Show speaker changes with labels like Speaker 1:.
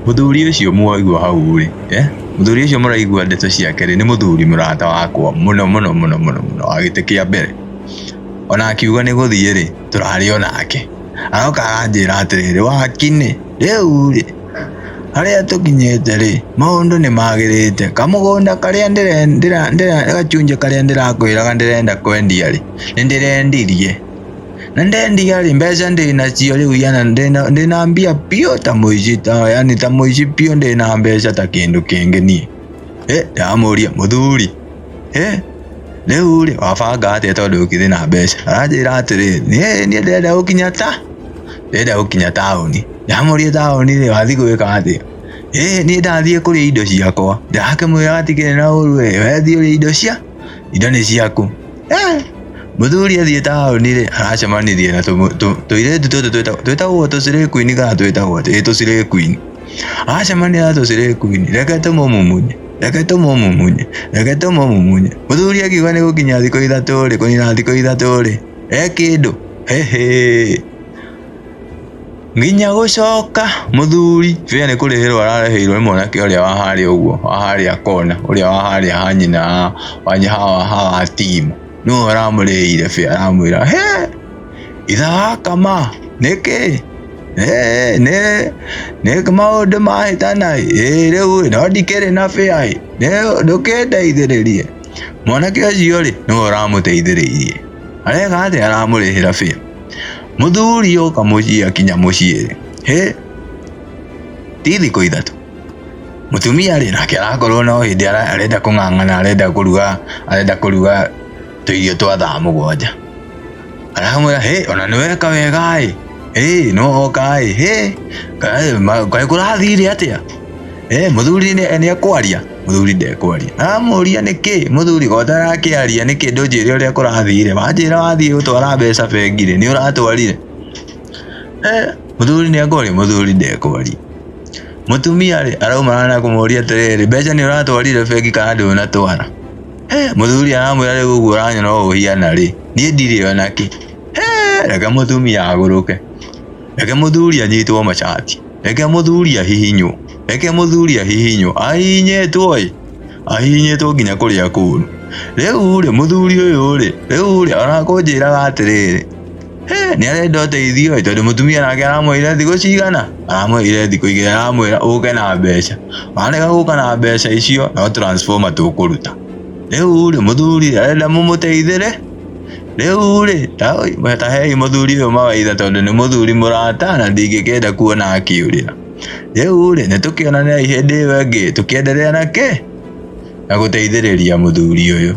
Speaker 1: Mũthuri ũcio mwaigua hau rĩ, eh? Mũthuri ũcio mũraigua ndeto ciake rĩ, nĩ mũthuri mũrata wakwa mũno mũno mũno mũno mũno wa gĩtĩ kĩa mbere. Ona akiuga nĩ gũthiĩ rĩ, tũrarĩ o nake. Aroka aranjĩra atĩrĩrĩ, Wakinĩ, rĩu rĩ, harĩa tũkinyĩte rĩ, maũndũ nĩ magĩrĩte. Kamũgũnda karĩa gacunjĩ karĩa ndĩrakwĩraga ndĩrenda kwendia rĩ, nĩ ndĩrendirie. Na ndendia rĩ, mbeca ndĩnacio rĩu yana ndĩna mbia biũ ta mũici ta yani ta mũici biũ ndĩna mbeca ta kĩndũ kĩngĩ niĩ. Ĩ ndĩramũria mũthuri, ĩ rĩu rĩ wabanga atĩa tondũ ũkĩrĩ na mbeca? Aranjĩra atĩrĩrĩ, niĩ niĩ ndĩrenda gũkinya ta ndĩrenda gũkinya taũni. Ndamũria taũni rĩ wathiĩ gwĩka atĩa? Ĩ niĩ ndathiĩ kũrĩa indo ciakwa. Ndĩrakĩmwĩra hatikĩrĩ na ũru ĩ, we thiĩ ũrĩe indo cia indo nĩ ciaku. Mũthuri athiĩ taũni rĩ, aracemanirie na tũirĩtu tũtũ twĩtagwo tũ slay queen kana twĩtagwo atĩa? Ĩĩ tũ slay queen. Acemania na tũ slay queen, reke tũmũmumunye, reke tũmũmumunye, reke tũmũmumunye. Mũthuri akiuga nĩ gũkinya thikũ ithatũ rĩ, kũnina thikũ ithatũ rĩ, he kĩndũ, hĩhĩ. Nginya gũcoka mũthuri bĩa nĩ kũrĩhĩrwo ararĩhĩirwo nĩ mwanake ũrĩa wa harĩa ũguo, wa harĩa kona, ũrĩa wa harĩa ha nyina wa wa Timo. Nĩwe ũramũrĩhĩire bĩa aramwĩra he itha wa kama nĩkĩ nĩ nĩ maũndũ mahĩtana ĩ rĩu no ndikĩrĩ na bĩa ĩ ndũkĩndeithĩrĩrie. Mwanake ũcio rĩ nĩwe ũramũteithĩrĩirie. Areka atĩa? Aramũrĩhĩra bĩa. Mũthuri oka mũciĩ akinya mũciĩ rĩ, hĩ, ti thikũ ithatũ, mũtumia rĩ nake arakorwo no hĩndĩ arenda kũng'ang'ana arenda kũruga, arenda kũruga tũirio twa thaa mũgwanja. Aramwĩra hĩ, ona nĩ weka wega ĩ, hĩ nĩ woka ĩ, hĩ, kaĩ kũrathire atĩa? Mũthuri nĩ ekwaria? Mũthuri ndekwaria. Aramũria nĩkĩ? Mũthuri ko ũtarakĩaria nĩkĩ ndũnjĩre ũrĩa kũrathire? Wanjĩra wathiĩ gũtwara mbeca bengi rĩ, nĩ ũratwarire? Mũthuri nĩ ekwaria? Mũthuri ndekwaria. Mũtumia rĩ, araumana na kũmũria atĩrĩrĩ, mbeca nĩ ũratwarire bengi kana ndũnatwara? Mũthuri aramwĩra rĩu ũguo ũranyona ũũ ũhiana rĩ, niĩ ndirĩ ona kĩ. Reke mũtumia agũrũke. Reke mũthuri anyitwo mashati. Reke mũthuri ahihinywo. Reke mũthuri ahihinywo. Ahihinyĩtwo ĩ, ahihinyĩtwo nginya kũrĩa kũũru. Rĩu rĩ, mũthuri ũyũ rĩ, rĩu rĩ, ona kũnjĩraga atĩrĩrĩ, he, nĩ arenda ũteithio ĩ, tondũ mũtumia nake aramwĩrire thikũ cigana? Aramwĩrire thikũ igĩrĩ, aramwĩra ũke na mbeca. Warega gũka na mbeca icio, no transformer tũkũruta. Rĩu rĩ, mũthuri arenda mũmũteithĩre. Rĩu rĩ, ta hei mũthuri ũyũ mawaitha tondũ nĩ mũthuri mũrata na ndingĩkĩenda kuona akĩũrĩra. Rĩu rĩ, nĩ tũkĩonanei hĩndĩ ĩyo ĩngĩ tũkĩenderea na kĩ? Na gũteithĩrĩria mũthuri ũyũ.